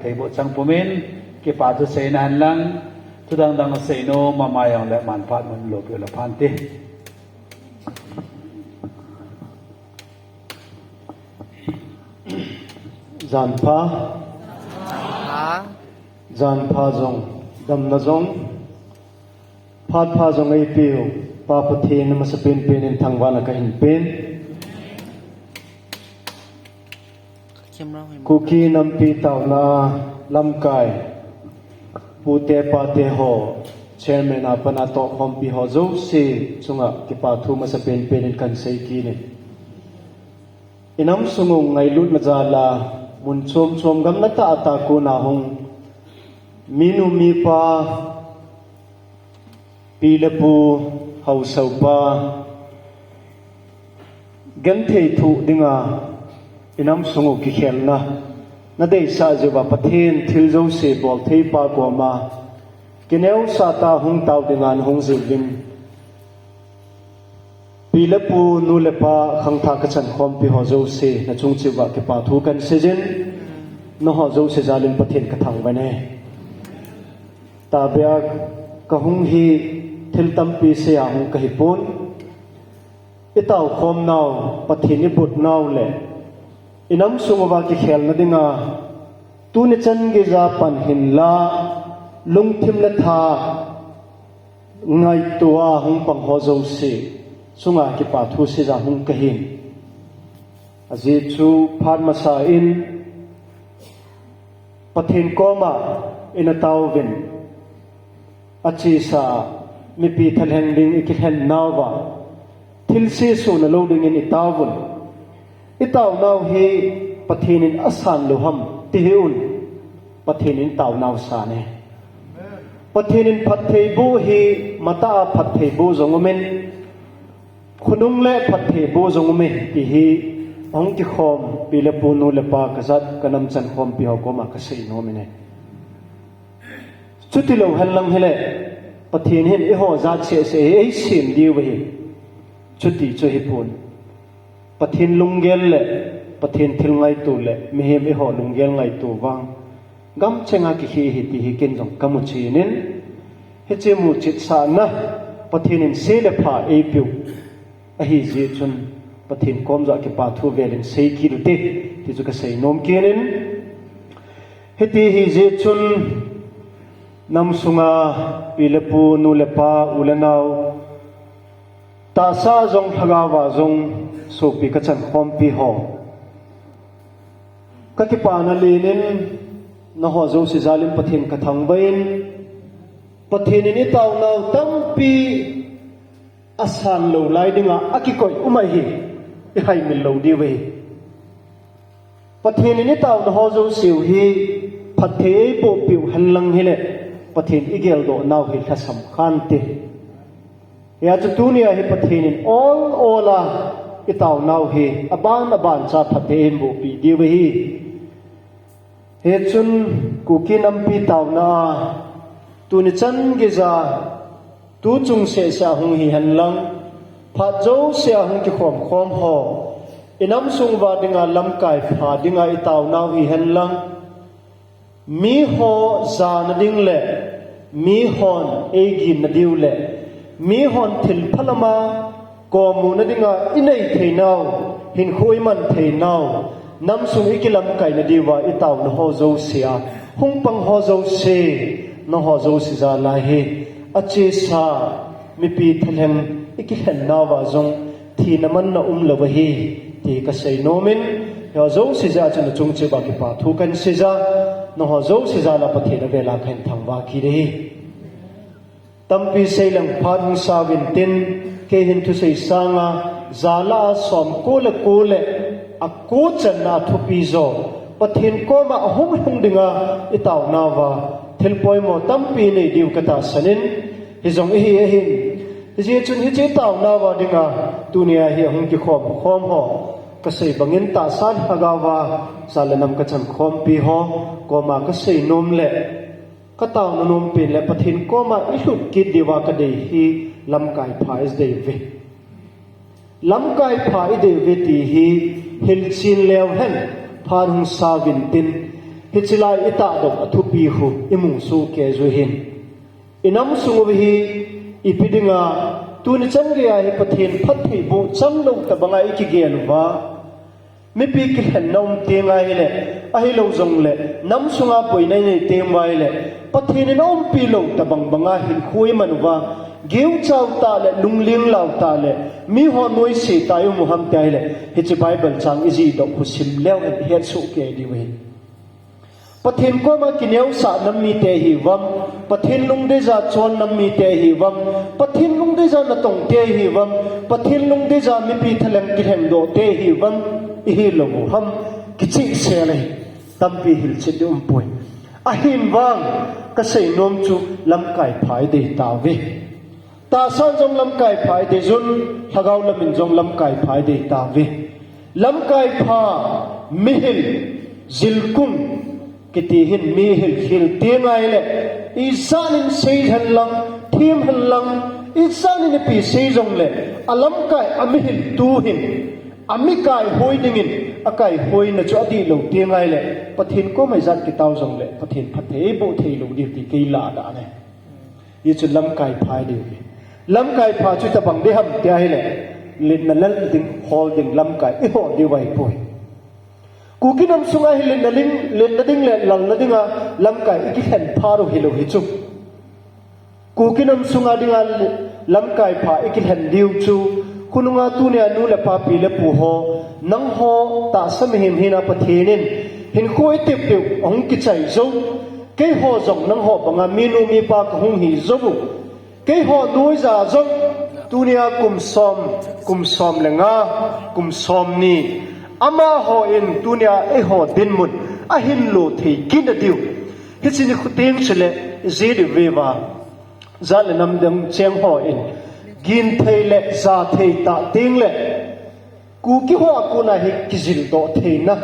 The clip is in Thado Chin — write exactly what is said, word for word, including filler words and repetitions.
Thei boh chang pumin, kipa thu seina hen lang, thu dang dang seinom, ama jong le manphat mun lopi le phan te. Jan pha. Jan pha jong, damna jong. Phat pha jong eipeu, Pa Pathen na masapen pen in thangvahna kahin pen. Kuki nampi taona lamkai, pute pate ho, chairman a pat a tohkhompi ho jouse chunga kipa thu masapen pen in kahin sei kit in. I nam sung u ngailutna jal a, mun chom chom gam natah a kon a hung, minu mipa, pi le pu, haosa upa, genthei thoh dinga i nam sung u kikhelna na deisah jeh uva Pathen thil jouse bolthei pa koma kineosah tah a hung tao dinga na hung jing uvin, pi le pu, nu le pa, khangthah kachan khompi ho jouse, na chung cheh uva kipa thu kahin sei jin, na ho jouse jal in Pathen kathangvah e. Tahbeh a kahung hi thil tampi sei a hung kahi pon. I taokhom nau, Pathen i but nau le i nam sung uva kikhelna dinga tuni chan geija pan hinla, lungthim le tha ngaito a hung pang ho jouse chunga kipa thu sei ja hung kahin. Ajeh chu phat masa in Pathen koma i na tao uvin, achesa mipi thalheng ding i kilhen nauva, thilse soh na lou dingin i tao uvin. I taonau hi Pathen in asan lou ham ti hih un, Pathen in taonau san e. Pathen in phattheiboh hi matah a phattheiboh jong umin, khonung le phattheiboh jong umin ti hi ahung kikhom pi le pu, nu le pa, kajat kanam chan khompi ho koma kasei nom in e. Chuti lou hen lang hile, Pathen hin eiho jat seh seh hi eisem diu ahi. Chuti chu hipon. Pathen lunggel le Pathen thil ngaito le mihem eiho lunggel ngaito vang gam chenga kikhe hi ti hi ken jong kamu chen in, hiche muchitsahna Pathen in se le pha eipeu ahi jeh chun Pathen kom joh a kipa thu vel in sei kit u te ti chu kasei nom kit in, hiti hi jeh chun nam sunga pi le pu, nu le pa, u le nao, tahsa jong lhagao a jong sopi kachan khompi ho, kakipana len in na ho jouse jal in Pathen kathangvah in, Pathen in i taonau tampi asan lou lai dinga akikoi um ahi, i haimil lou diu ahi. Pathen in i taona ho jouse u hi phatthei eiboh piu hen lang hile, Pathen i geldoh nau hi lhasam khan te. Hia chu tunia hi Pathen in ol ol a i taonau hi aban aban cha phatthei eiboh pi diu ahi. Hichun Kuki nampi taona a tuni chan geija, tu chung seh seh a hung hi hen lang, phat jouse a hung kikhom khom ho, i nam sung uva dinga lamkai pha dinga i taonau hi hen lang, miho jana ding le mihon eigin na diu le mihon thil phalama komu na dinga i nei theinau, hinkho i man theinau, nam sung i kilamkai na diuva i taona ho jouse a hung pang ho jouse, na ho jouse jal a hi achesa mipi thalheng i kilhen nauva jong thina manna um lou ahi ti kasei nom in, hia jouse jal a chun na chung cheh uva kipa thu kahin sei ja, na ho jouse jal a Pathen avel a kahin thangvah kit ahi. Tampi sei leng phat hung sa uvin tin, kei hin thusei sanga, jala a som ko le ko le, a ko channa a thupi jo, Pathen koma ahung lhung dinga i taonauva, thil poimo tampi nei diu katahsan in, hijong ihi ahin. Hijeh chun hiche i taonauva dinga, tunia hi ahung kikhom khom ho, kasei bangin tahsa lhagao a, jal le nam kachan khompi ho koma kasei nom le, ka taona nom pen le Pathen koma i lhut kit diuva ka dei hi lamkai pha i dei uve. Lamkai pha i dei uve ti hi hilchen leu hen, phat hung sa uvin tin, Hiche lai itahdoh a thupi khu imu soh kei jeh hin, inam sung uva hi ipi dinga tuni chan geiya hi Pathen phattheiboh chang lou tobanga ikigel uva, mipi kilhenna um teng ahile, ahilou jongle nam sunga boina inei teng uva ahile, Pathen in aumpi lou tobang banga hinkho iman uva, geuchau tah le lungling lau tah le, miho noise tah a ium u ham tia ahile, hiche Bible chang ijihdoh khu sim leu hen ihet soh kei diu ahi. Pathen koma kineosah nam mite ihiuvem, Pathen lungdeija chon nam mite ihiuvem, Pathen lungdeija natongte ihiuvem, Pathen lungdeija mipi thalheng kilhengdohte ihiuvem, ihilou u ham, kichehsel ahi. Tampi hilchet ding umpoi. Ahin vang, kasei nom chu lamkai pha idei tauve. Tahsan jong lamkai pha idei jun, lhagao lamin jong lamkai pha idei tauve. Lamkai pha, mihil, jilkung kiti hin mihil khel teng ahile, ijat in sei henlang, them henlang, ijat in ipi sei jongle, alamkai, amihil tu hin, ami kaihoi dingin, akaihoina chu adihlou teng ahile, Pathen koma ijat kitao jongle, Pathen phattheiboh theilou diu ti kei ladan ahi. Hichu lamkai pha idiu ahi. Lamkai pha chu itobang ding ham tia ahile, lenna lal ding, hol ding lamkai ihol diu ahipoi. Kuki nam sunga hi lenna ding, lenna ding le lalna dinga lamkai ikilhen pha u hilou hichu. Kuki nam sunga dinga lamkai pha ikilhen diu chu, khonunga tunia nu le pa, pi le pu ho, nangho tahsa mihem hina Pathen in hinkho itep diu ahung kichai jou. Keiho jong nangho banga minu mipa kahung hi jou u. Keiho noija jong tunia kum som, kum som le nga, kum somni, amahon tunia eiho dinmun ahin lo thei kit nadiu. Hiche nikho teng chule ijeh diu vem, jat le nam dang cheng hon ginthei le jathei tah tengle, Kuki ho a kona hi kijildoh theina